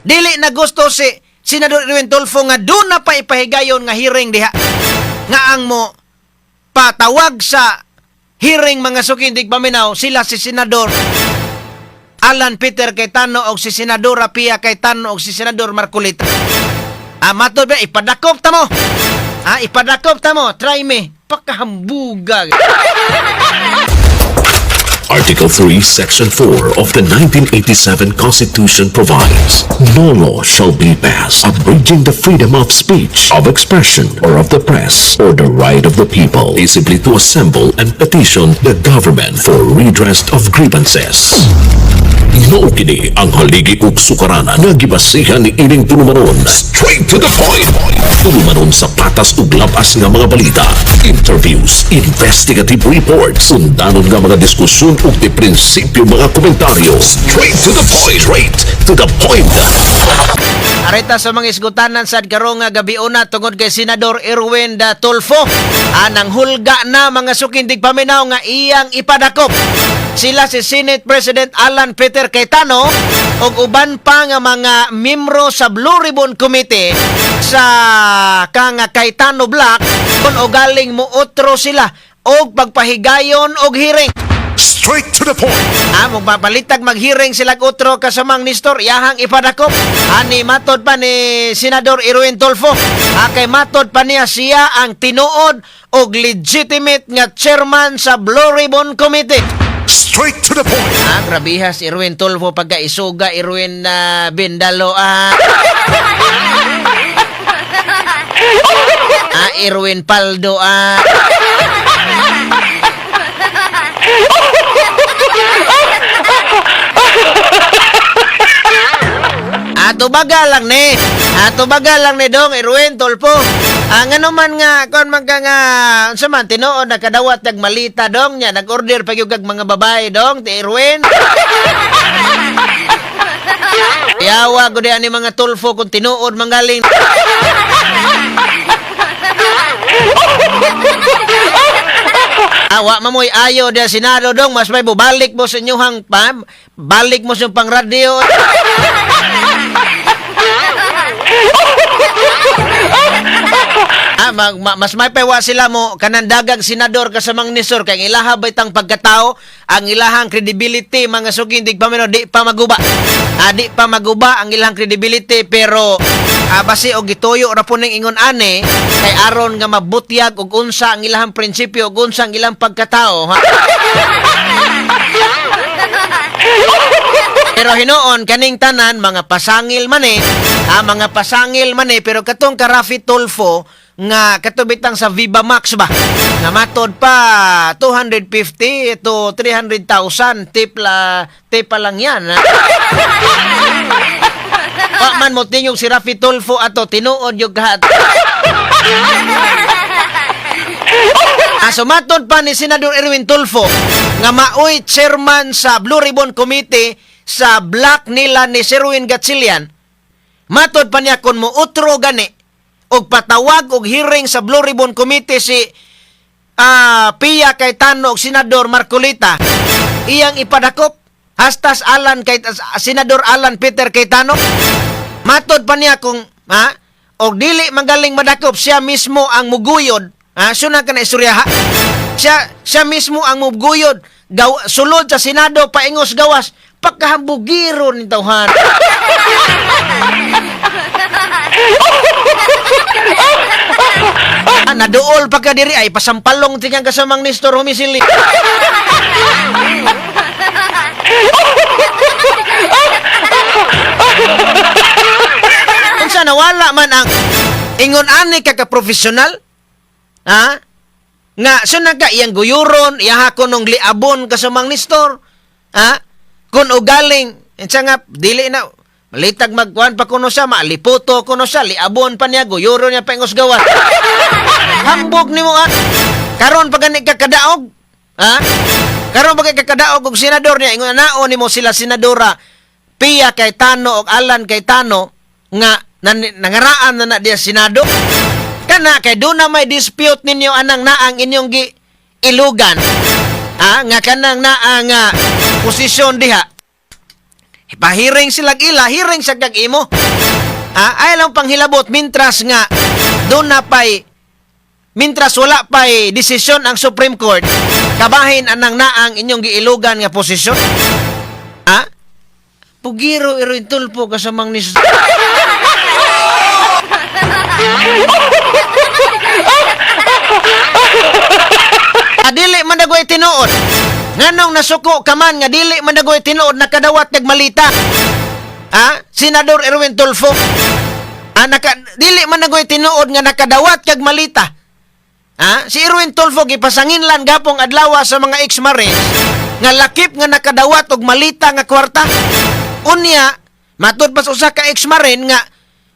Dili na gusto si Senador Erwin Tulfo nga doon na pa ipahigayon nga hearing diha. Nga ang mo patawag sa hearing, mga suking tigpaminaw, sila si Senador Alan Peter Cayetano o si Senadora Pia Cayetano o si Senador Marcoleta. Ah, matod ba, ipadakop ta mo. Ah, ipadakop ta mo. Try me. Pakahambuga. Article 3, Section 4 of the 1987 Constitution provides, "No law shall be passed abridging the freedom of speech, of expression, or of the press, or the right of the people peaceably to assemble and petition the government for redress of grievances." Mao kini ang haligi ug sukaranan nga gibasihan ni ining tulumanon. Straight to the point. Tulumanon sa patas ug labas nga mga balita, interviews, investigative reports, undanon nga mga diskusyon ug di prinsipyo mga komentaryo. Straight to the point. Straight to the point. Arita sa mga isgutanan sad karong nga gabi una tungod kay Senador Erwin da Tulfo. Anang hulga na, mga suking tigpaminaw, nga iyang ipadakop sila si Senate President Alan Peter Cayetano ug uban pa nga mga membro sa Blue Ribbon Committee sa kang Cayetano Bloc kung ugaling mo otro sila og pagpahigayon og hearing. Straight to the point. Ah, magpapalitag mag-hearing sila otro kasamang Nestor, iyahang ipadakop. Ani matod pa ni Senador Erwin Tulfo. Ah, kay matod pa niya siya ang tinuod og legitimate nga chairman sa Blue Ribbon Committee. Straight to the point. Ah, grabihas Erwin Tulfo pagka isuga Erwin na Bindalo ah. Ah, Erwin Paldo ah. Ato baga lang ni. Ato baga lang ni Dong Erwin Tulfo. Ang ano man nga kon man ka nga unsa man tinuod nakadawat nag malita dong nya nag-order pa gyud kag mga babae dong ti Erwin. Yawa gud ani mga Tulfo kung tinuod manggaling. Awa mamoy ayo dia Senado dong, mas may bubalik mo sa inyuhang pam balik mo sa pang radyo. Ah, mas may pewa sila mo kanang dagag senador kasamang nisor kay ang ilaha baytang pagkatao, ang ilahang credibility, mga suking tigpamino, di pa maguba. Ah, di pa maguba ang ilang credibility, pero basi og gituyo ra po ning ingon ani kay aron nga mabutyag og unsa ang ilahang prinsipyo ug unsa ang ilang pagkatao. Ha? Pero hinuon kaning tanan mga pasangil man eh. Ah, mga pasangil man eh, pero katong ka Raffy Tulfo nga katubitang sa Viva Max ba nga matod pa 250 to 300,000 tip la tip pa lang yan. Ha? Wa man mo tingog si Raffy Tulfo ato tinuod yung kahat. Ah, so matod pa ni Senador Erwin Tulfo nga maoy chairman sa Blue Ribbon Committee sa block nila ni Sherwin Gatchalian. Matod pa niya kung muutro gani og patawag og hearing sa Blue Ribbon Committee si Pia Cayetano og Senador Marcoleta, iyang ipadakop hastas Alan kay Senador Alan Peter Cayetano. Matod pa niya kung ha og dili magaling madakop, siya mismo ang muguyod. Ha, suna ka na istorya ha. Siya siya mismo ang muguyod gaw, sulod sa Senado paingos gawas pagkahambugiro ni tawhan. Ah, naduol pa ka diri ay pasampalong tingang kasamang Nestor Homisili. Unsa nawala man ang ingon ani ka ka profesional? Ha? Nga suna ka iyang guyuron, iyaha ko nung liabon kasamang Nestor. Ha? Kung ugaling, unsa nga dili na malitag magkuan pa kuno siya, maaliputo kuno siya, liabon pa niya, guyuron niya paingos gawas. Hambog nimo ah. Karon pa gani ka kadaog. Ha? Karon pa ka kadaog og senador niya ingon nao nimo sila senadora Pia Cayetano og Alan Cayetano nga nangaraan na na diya Senado. Kana kay do na may dispute ninyo anang naang inyong gi ilugan. Ha? Nga kanang naa nga posisyon diha. Ipahearing sila ila, hearing sa kag imo. Ah, ay lang panghilabot mintras nga doon na pay mintras wala pa'y desisyon ang Supreme Court, kabahin anang naang inyong giilugan nga posisyon. Ha? Pugiro Erwin Tulfo kasamang ni. Dili man dagoy tinuod. Nganong nasuko ka man nga dili man dagoy tinuod nakadawat nagmalita? Ha? Senador Erwin Tulfo. Ah, dili man dagoy tinuod nga nakadawat kag malita. Ha? Si Erwin Tulfo gipasanginlan gapong adlaw sa mga ex-marines nga lakip nga nakadawat og malita nga kwarta. Unya, matud pa sa usa ka ex-marine nga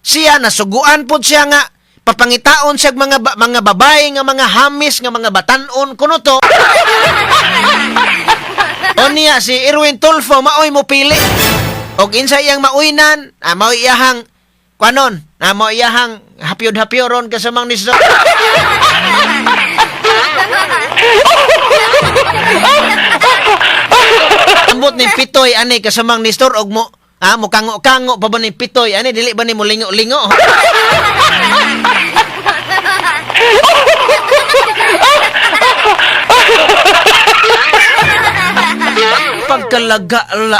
siya nasuguan pod siya nga papangitaon siya mga babae nga mga hamis nga mga batanon kuno to. Unya si Erwin Tulfo maoy mo pili. Og insa iyang mauynan, mao iyahang kuanon, mao iyahang hapyod-hapyoron kasamang ni. Ambot ni Pitoy ani kasamang ni Nestor og mo mo kango-kango pa ba ni Pitoy ani, dili ba ni mo lingo-lingo? Pagkalaga la.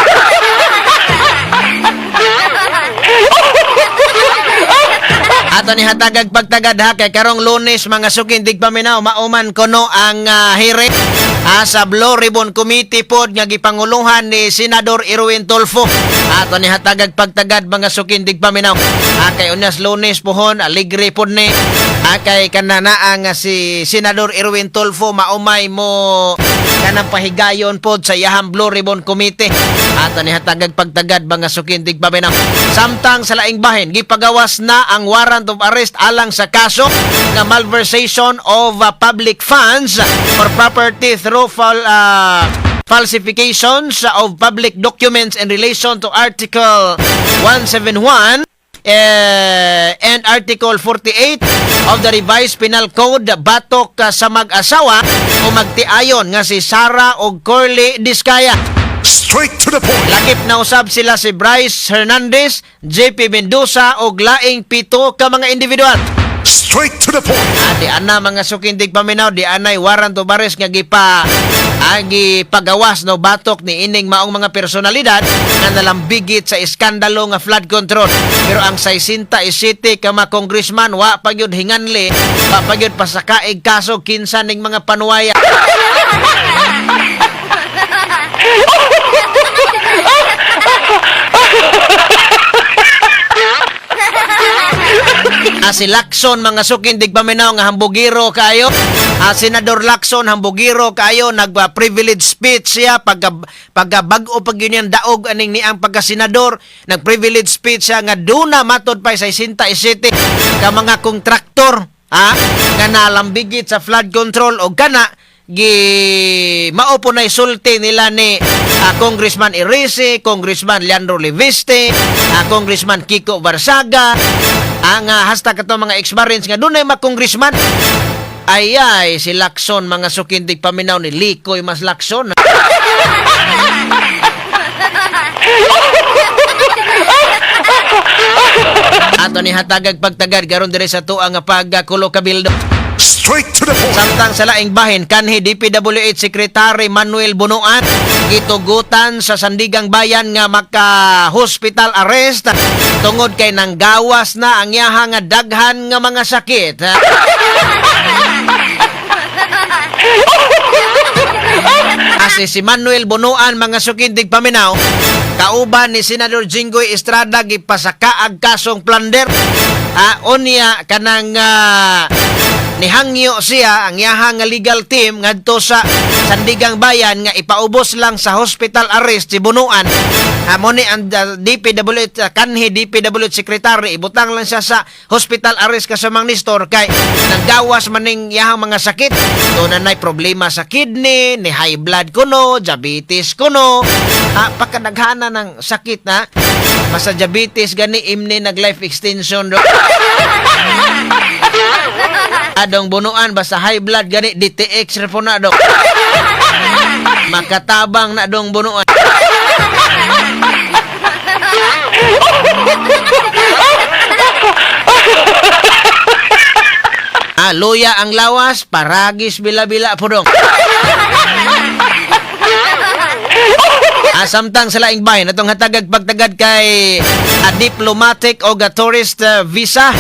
Ato ni hatagag pagtagad ha, kay karong Lunes, mga suking tigpaminaw, mauman kuno ang hearing sa Blue Ribbon Committee pod nga gipanguluhan ni Senador Erwin Tulfo. Ato ni hatagag pagtagad, mga suking tigpaminaw. Kay unyas Lunes pohon, aligre pod ni. Kay kananaa nga si Senador Erwin Tulfo maumay mo kanang pahigayon pod sa iyahang Blue Ribbon Committee. Ato ni hatagag pagtagad, mga suking tigpaminaw. Samtang sa laing bahin, gipagawas na ang warrant of arrest alang sa kaso nga malversation of public funds for property through falsifications of public documents in relation to Article 171 and Article 48 of the Revised Penal Code batok sa mag-asawa o magtiayon nga si Sara og Curly Discaya. Straight to the point. Lakip na usab sila si Bryce Hernandez, JP Mendoza og laing 7 ka mga individual. Straight to the point. Di ana, mga suking tigpaminaw, di anay warrant of arrest nga gipagawas no batok ni ining maong mga personalidad nga nalambigit sa iskandalo nga flood control. Pero ang 67 ka mga congressman wa pa gyud hinganli, wa pa gyud pasakaig kaso kinsa ning mga panuwaya. Si Lacson, mga suking tigpaminaw, nga hambugiro kayo. Senador Lacson, hambugiro kayo, nag-privilege speech siya pagka bag-o pag yun yung daog aning niang pagka-senador, nag-privilege speech siya nga duna matod pa sa 67 ka mga kontraktor nga nalambigit sa flood control og kana gi mao po na sulti nila ni Congressman Erice, Congressman Leandro Leviste, Congressman Kiko Barsaga, ang hasta kato mga ex-marines nga dunay mga congressman. Ay ay, si Lacson, mga suking tigpaminaw, ni Likoy mas Lacson. Ato ni hatagag pagtagad karon diri sa tuang nga pagkulo kabildo. Straight to the point. Samtang sa laing bahin, kanhi DPWH Secretary Manuel Bonoan gitugutan sa Sandigang Bayan nga maka-hospital arrest tungod kay nanggawas na ang iyaha nga daghan nga mga sakit. Asi si Manuel Bonoan, mga suking tigpaminaw, kauban ni Senador Jinggoy Estrada gipasakaag kasong plunder. Unya kanang nihangyo siya ang iyahang nga legal team ngadto sa Sandigang Bayan nga ipaubos lang sa hospital arrest si Bonoan. Mo ni ang DPWH, kanhi DPWH secretary, ibutang lang siya sa hospital arrest kasamang Nestor kay nanggawas maning iyahang mga sakit. Doon na problema sa kidney, ni high blood kuno, diabetes kuno. Pagkadaghana ng sakit na basta diabetes gani imni nag life extension do. Adong Bonoan, basta high blood gani DTX ra po na do. Makatabang na dong Bonoan. Luya ang lawas, paragis bila-bila pudong. Samtang sa laing bahin atong hatagag pagtagad kay a diplomatic o a tourist visa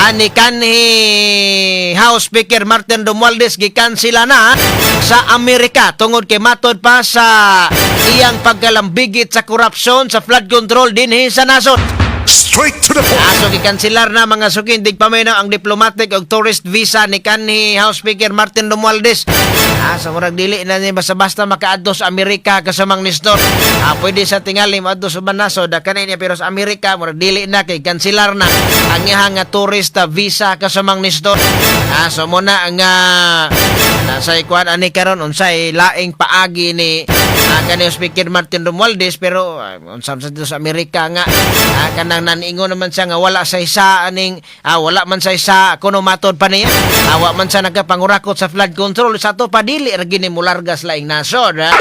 ani kanhi House Speaker Martin Romualdez, gikan sila na sa Amerika tungod kay matod pa sa iyang pagkalambigit sa korupsyon sa flood control dinhi sa nasod. Straight to the point. Aso gikanselar na, mga suking tigpaminaw, ang diplomatic og tourist visa ni kanhi House Speaker Martin Romualdez. Sa murag dili na ni basta-basta makaadto sa Amerika, kasamang Nestor. Pwede sa tingali moadto sa uban nasod kanay niya, pero sa Amerika murag dili na kay kanselar na ang iyang nga tourist visa, kasamang Nestor. So muna nga nasa ikuan ani karon unsay laing paagi ni kanhi Speaker Martin Romualdez, pero unsa sa dito sa Amerika nga kanang naniingon naman siya nga wala sa isa aning wala man sa isa kuno matod pa niya wa man siya nagkapangurakot sa flood control. Sa ato pa, dili ra gini mulargas laing nasod, ha?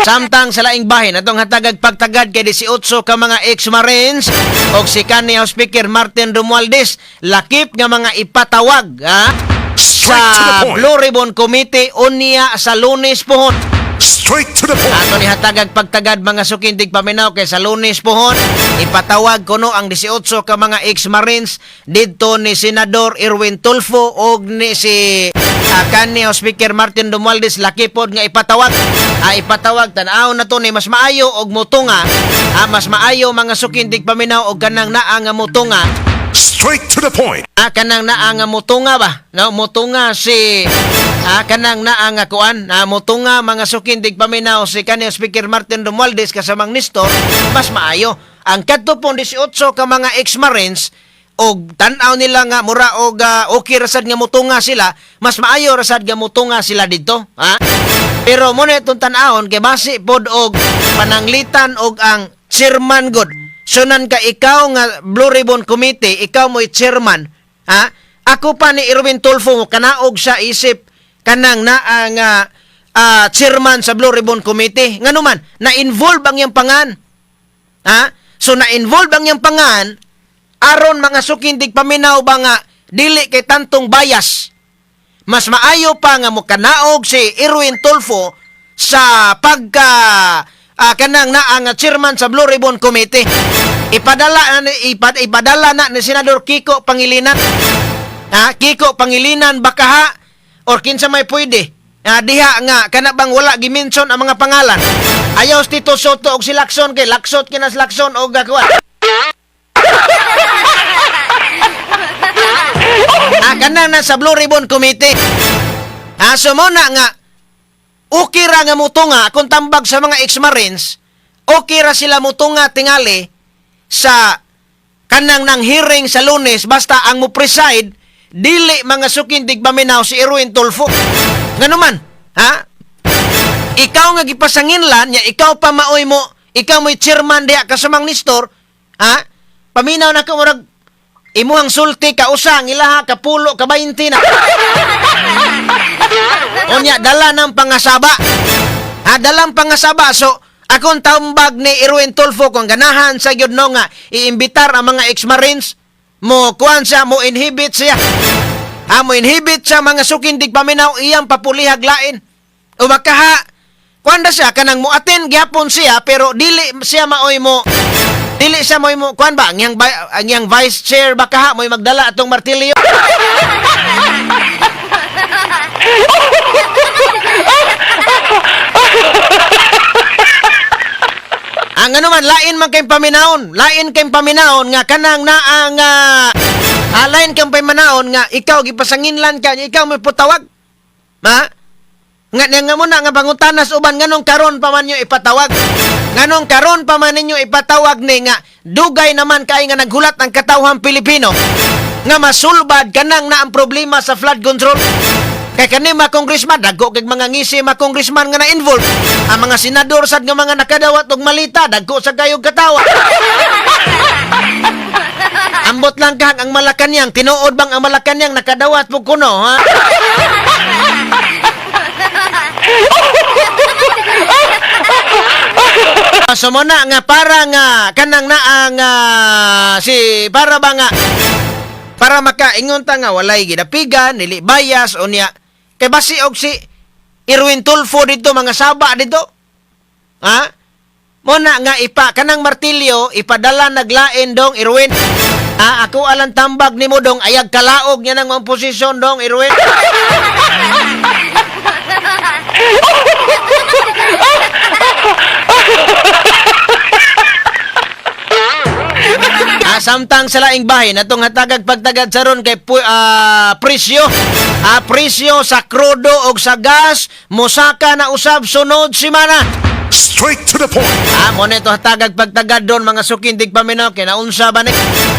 Samtang sa laing bahin atong hatagag pagtagad kay 18 ka mga ex-Marines og si kanhi House Speaker Martin Romualdez lakip nga mga ipatawag, ha, Straight to the sa point. Blue Ribbon Committee unya sa Lunes pohon. Straight to the point. Ato ni hatagag pagtagad, mga suking tigpaminaw, kay sa Lunes pohon ipatawag kuno ang 18 ka mga ex-Marines didto ni Senador Erwin Tulfo og ni si kanhi House Speaker Martin Romualdez lakipod nga ipatawag. Ipatawag, tan-aw na to ni mas maayo og mutunga. Mas maayo, mga suking tigpaminaw, og kanang naa nga mutunga. Straight to the point. Kanang naa nga mutunga ba? No, mutunga si kanang naa nga kuan, mutunga, mga suking tigpaminaw, si kanhi Speaker Martin Romualdez, kasamang Nestor, mas maayo. Ang kadto pong 18 ka mga ex-Marines og tan-aw nila nga mura og okay rasad nga mutunga sila, mas maayo rasad nga mutunga sila didto, ha? Pero mo na itong tan-awon kay basi pod og pananglitan og ang chairman god. Sunan ka ikaw nga Blue Ribbon Committee, ikaw mo'y chairman, ha? Ako pa ni Erwin Tulfo mo kanaog sa isip kanang naa nga chairman sa Blue Ribbon Committee. Ngano man, na-involve ang iyang pangan. Ha? So na-involve ang iyang pangan aron, mga suking tigpaminaw ba, nga dili kay tantong bias. Mas maayo pa nga mokanaog si Erwin Tulfo sa pagka kanang naa nga chairman sa Blue Ribbon Committee. Ipadala na ni Senador Kiko Pangilinan. Ha? Kiko Pangilinan bakaha or kinsa may pwede. Diha nga kana bang wala gimension ang mga pangalan. Ayaw si Tito Sotto og si Lacson kay laksot kina si Lacson og gakuan. Kanang na sa Blue Ribbon Committee. So mo na nga okay ra nga mutunga kung tambag sa mga ex-Marines, okay ra sila mutunga tingali sa kanang nang hearing sa Lunes basta ang mo preside dili, mga suking tigpaminaw, si Erwin Tulfo. Ngano man, ha? Ikaw nga gipasanginlan nya ikaw pa maoy mo, ikaw mo'y chairman diha kasamang Nestor, ha? Paminaw na ka, murag imuhang sulti kausa ang ilaha kapulo ka 20 na. Unya dala ng pangasaba. Ha, dalang pangasaba. So akong tambag ni Erwin Tulfo, kung ganahan sa gyud no nga iimbitar ang mga ex-Marines, mo kuan siya, mo inhibit siya. Ha, mo inhibit siya, mga suking tigpaminaw, iyang papulihag lain. O baka kuan na siya kanang mo-attend gyapon siya, pero dili siya mo'y mo kuan ba ang iyang vice chair baka ha mo'y magdala atong martilyo. Ang ano man, lain man kayong paminawon. Lain kayong paminawon nga kanang naa nga lain kayong paminawon nga ikaw gipasanginlan ka, ikaw may putawag. Ma? Nga nga mo na nga pangutanas uban, nganong karon pa man nyo ipatawag? Nganong karon pa man ninyo ipatawag ni nga dugay naman kay nga naghulat ang katawhan Pilipino nga masulbad kanang na ang problema sa flood control? Kay kani mga congressman, dagko kay mga ngisi mga congressman nga na-involve. Ang mga senador sad nga mga nakadawat og malita, dagko sa kayog katawa. Ambot lang kang ang Malacanang, tinuod bang ang Malacanang nakadawat mo kuno, ha? So mo na nga para nga kanang naa nga si para ba nga para makaingon ta nga walay gidapigan, dili bias unya kay basi og si Erwin Tulfo dito mga saba dito. Ha? Mo na nga ipa kanang martilyo ipadala naglain, Dong Erwin. Ah, ako alang tambag nimo, Dong, ayag kalaog niya ng mga posisyon, Dong Erwin. Ah, samtang sa laing bahin atong hatagag pagtagad sa ron kay presyo. Ah, presyo sa krudo og sa gas mosaka na usab sunod semana. Straight to the point. Ah, mo na ito hatagag pagtagad doon, mga sukindig paminaw, kay naunsa ba ni?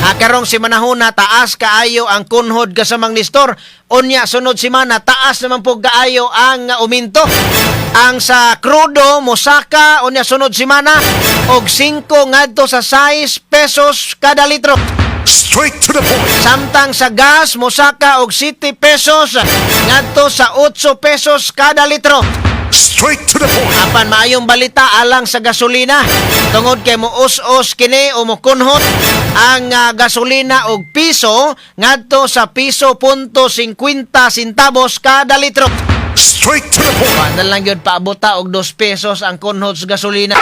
Ah, karong si manahuna taas kaayo ang kunhod kasamang nistor. Unya sunod semana taas naman po kaayo ang uminto. Ang sa krudo mosaka unya sunod semana og 5 ngadto sa 6 pesos kada litro. Straight to the point. Samtang sa gas mosaka og 7 pesos ngadto sa 8 pesos kada litro. Straight to the point. Apan maayong balita alang sa gasolina. Tungod kay mo us-us kini o mokunhot ang gasolina og piso ngadto sa piso punto 50 centavos kada litro. Straight to the point. Wala lang yun paabota og 2 pesos ang kunhot sa gasolina.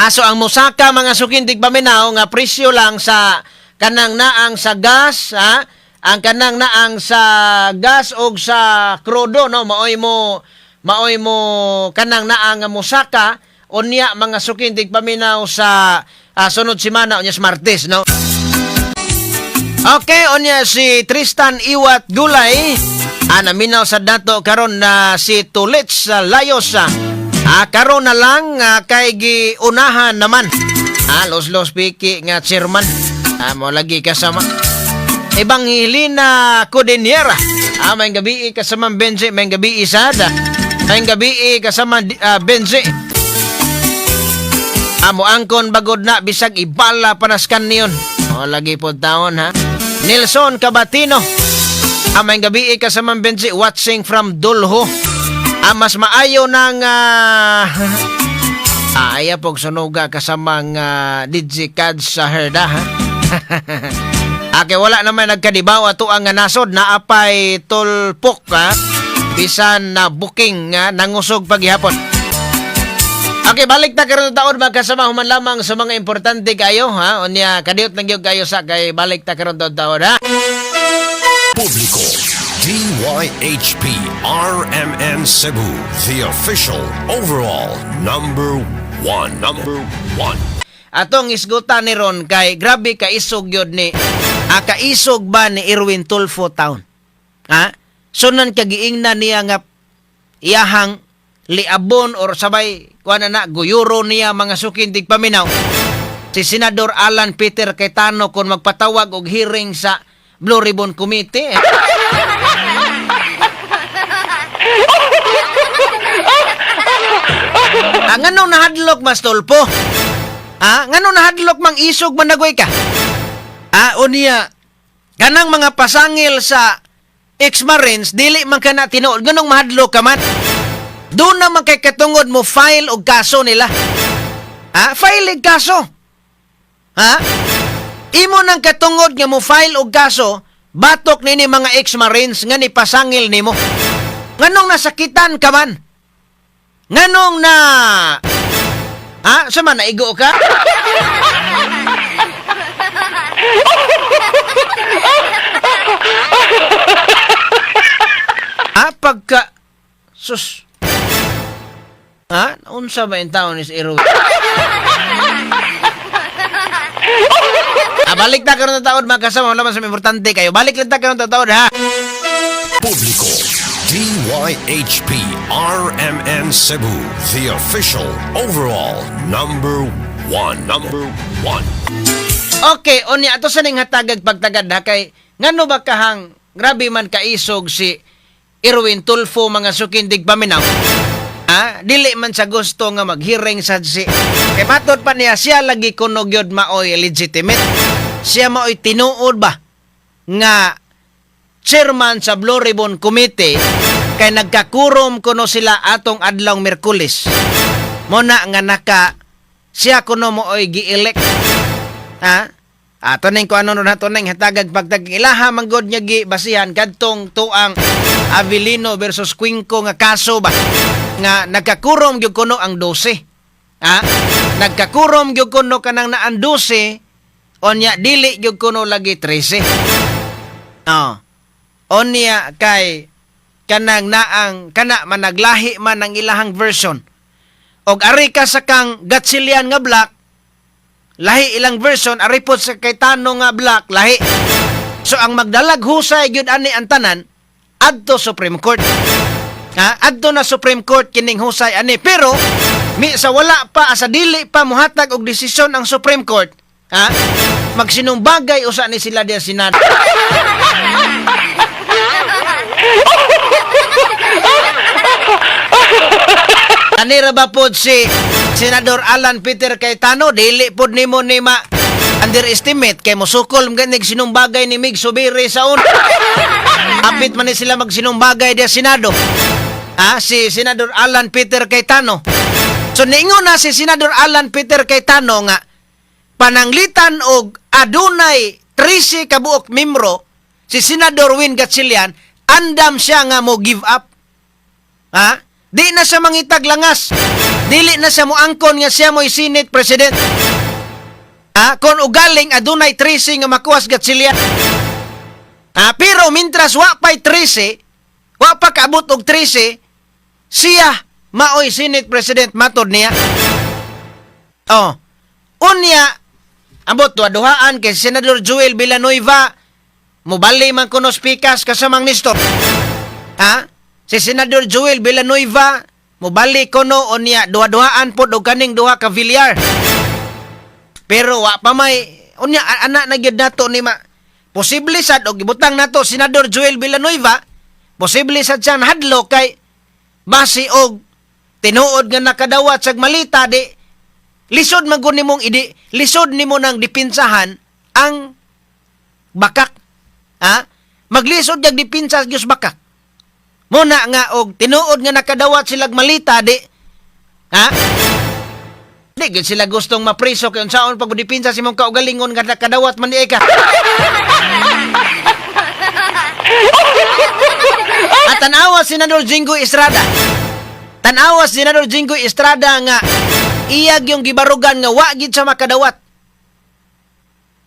Aso ang musaka, mga sukindig paminaw, nga presyo lang sa kanang naang sa gas, ha? Ang kanang naang sa gas og sa krudo, no, maoy mo kanang naang nga musaka unya, mga sukindig paminaw, sa sunod semana, unya sa Martes, no. Okay, unya si Tristan Iwat Gulay. Ah, naminaw sa dato karon na si Tulits sa Layos. Ah, karon na lang kay giunahan naman. Ah, los-los piki nga chairman. Ah, mo lagi kasama. Evangelina Codeniera. Ah, may gabi kasama Benji, may gabi isada. May gabi kasama Benji. Amo angkon bagod na bisag ibala panaskan niyon. O lagi po taon ha. Nelson Cabatino. May gabi kasama Benji, watching from Dulho. Ah, mas maayo nang aya pog sunuga kasamang DJ Kads sa herda ha. Ake wala naman nagkadibaw ato ang nasod na apay tulpok ha. Bisan na booking nga nangusog paghihapon. Okay, balik ta karon taon magkasama human lamang sa mga importante kayo ha. Unya kadiyot lang gyud kayo sa kay balik ta karon taon ha. Publiko. DYHP RMN Cebu, the official overall number one. Number one. Atong isgutan ni ron kay grabe ka isog yun ni kaisog ba ni Erwin Tulfo taon. Ha? Sunan kagiingna niya nga iyahang liabon or sabay kuan na na guyuro niya, mga sukindig paminaw, si Senador Alan Peter Cayetano kung magpatawag og hearing sa Blue Ribbon Committee. Ah, nganong nahadlok mas, Tulfo? Ah, nganong nahadlok mang isog man nagoy ka? Ah, unya kanang mga pasangil sa ex-Marines dili man kana tinuod, nganong mahadlok ka man? Doon naman kay katungod mo file og kaso nila. Ha? File og kaso. Ha? Imo nang katungod nga mo file og kaso batok nini mga ex-Marines nga ni pasangil nimo. Nganong nasakitan ka man? Nganong na... Ha? Sama naigo ka? Ha? Pagka... Sus. Ha? Unsa ba yung taon is Iro? Ah, balik ta karon taon mga kasama, wala man sa importante kayo. Balik lang ta karon taon ha. Publiko. DYHP RMN Cebu, the official overall number one. Number one. Okay, unya ato sa ning hatagag pagtagad ha kay ngano ba kahang grabe man kaisog si Erwin Tulfo, mga sukindig paminaw. Ah, dili man sa gusto nga maghearing sad si. Kay matod pa niya siya lagi kuno gyud maoy legitimate. Siya maoy tinuod ba nga chairman sa Blue Ribbon Committee kay nagka-quorum kuno sila atong adlaw Miyerkules. Muna nga naka siya kuno mooy gi-elect. Ha? Ato ning kung ano nato ning hatagag pagtag ilaha manggod niya gi basihan kadtong tuang Avelino versus Cuenco nga kaso ba nga nagka-quorum gyud kuno ang 12. Ha? Nagka-quorum gyud kuno kanang naan 12, onya dili gyud kuno lagi 13. Oh. Onya kay kanang naang kana managlahi man ang ilahang version. Og ari ka sa kang Gatchalian nga bloc, lahi ilang version, ari pod sa Cayetano nga bloc, lahi. So ang magdalag husay gyud ani ang tanan adto Supreme Court. Ha? Adto na Supreme Court kining husay ani, pero mi sa wala pa, sa dili pa mohatag og desisyon ang Supreme Court, ha? Magsinumbagay usa ni sila diya Senado. Anira ba pod si Senador Alan Peter Cayetano, dili pod nimo ni ma underestimate kay mosukol man ganig sinumbagay ni Migz Zubiri sa una. Apit man ni sila magsinumbagay diya Senado. Ah, si Senador Alan Peter Cayetano. So niingon na si Senador Alan Peter Cayetano nga pananglitan og adunay 13 kabuok membro si Senador Win Gatchalian, andam siya nga mo give up. Ha? Di na siya mangitag langas. Dili na siya moangkon nga siya mo'y Senate President. Ha? Kung ugaling adunay 13 nga makuha si Gatchalian. Ha? Pero mintras wa pa'y 13, wa pa kaabot og 13, siya maoy Senate President matod niya. Oh. Unya, ambot duha-duhaan kay Senador Joel Villanueva mobali man kuno pikas kasamang Nestor. Ha? Si Senador Joel Villanueva mobali kuno, unya duha-duhaan pod og kaning duha ka Villar. Pero wa pa may unya ana na gyud nato ni ma posible sad og gibutang nato Senador Joel Villanueva, posible sad siyang hadlo kay basi og tinuod nga nakadawat sa malita, di lisod man gud nimong idi lisod nimo nang dipinsahan ang bakak, ha? Maglisod kag dipinsa gyud bakak. Muna nga og tinuod nga nakadawat silag malita, di ha, di gyud sila gustong mapriso kay unsaon pag dipinsa sa imong kaugalingon nga nakadawat man di ka. At tanawa Senador Jinggoy Estrada. Tanawa Senador Jinggoy Estrada nga iyag yung gibarugan nga wa gid siya makadawat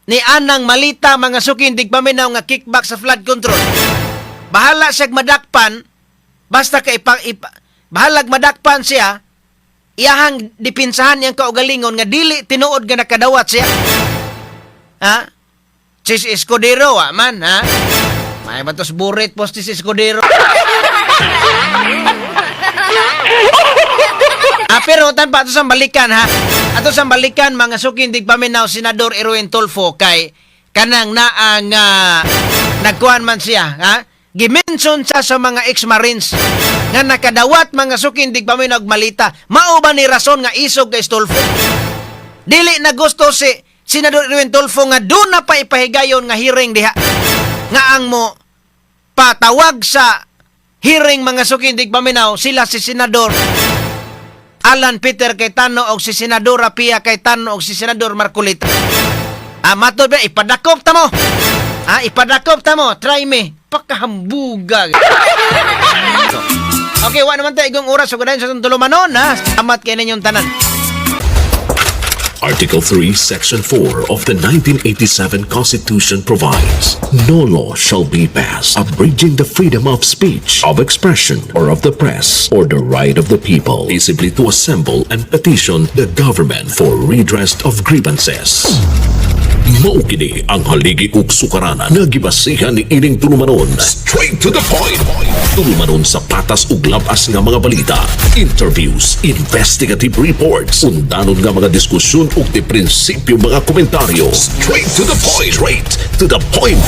ni anang malita, mga suking tigpaminaw, nga kickback sa flood control. Bahala siya madakpan, basta kay bahalag madakpan siya, iyahang dipinsahan niyang kaugalingon nga dili tinuod nga nakadawat siya. Ha? Chiz Escudero, wa man, ha? May batos burit po si Escudero. Ah, pero tan pa ato sa balikan, ha. Ato sa balikan, mga suking tigpaminaw, Senador Erwin Tulfo kay kanang naa nga nagkuan man siya, ha. Gimension siya sa mga ex-marines nga nakadawat, mga suking tigpaminaw, og malita. Mao ba ni rason nga isog kay Tulfo? Dili na gusto si Senador Erwin Tulfo nga doon na pa ipahigayon nga hearing diha. Nga ang mo patawag sa hearing, mga suking tigpaminaw, sila si Senador Alan Peter Cayetano og si Senadora Pia Cayetano og si Senador Marcoleta. Ah, matod ba ipadakop ta mo? Ah, ipadakop ta mo. Try me. Pakahambuga. Okay, wa naman tayo igong oras. So, sa itong tulumanon, ha? Salamat kay ninyong tanan. Article 3, Section 4 of the 1987 Constitution provides, "No law shall be passed abridging the freedom of speech, of expression, or of the press, or the right of the people peaceably to assemble and petition the government for redress of grievances." Mao kini ang haligi ug sukaranan nga gibasihan ni ining tulumanon. Straight to the point. Tulumanon sa patas ug labas nga mga balita, interviews, investigative reports, undanon nga mga diskusyon ug di prinsipyo mga komentaryo. Straight to the point. Straight to the point.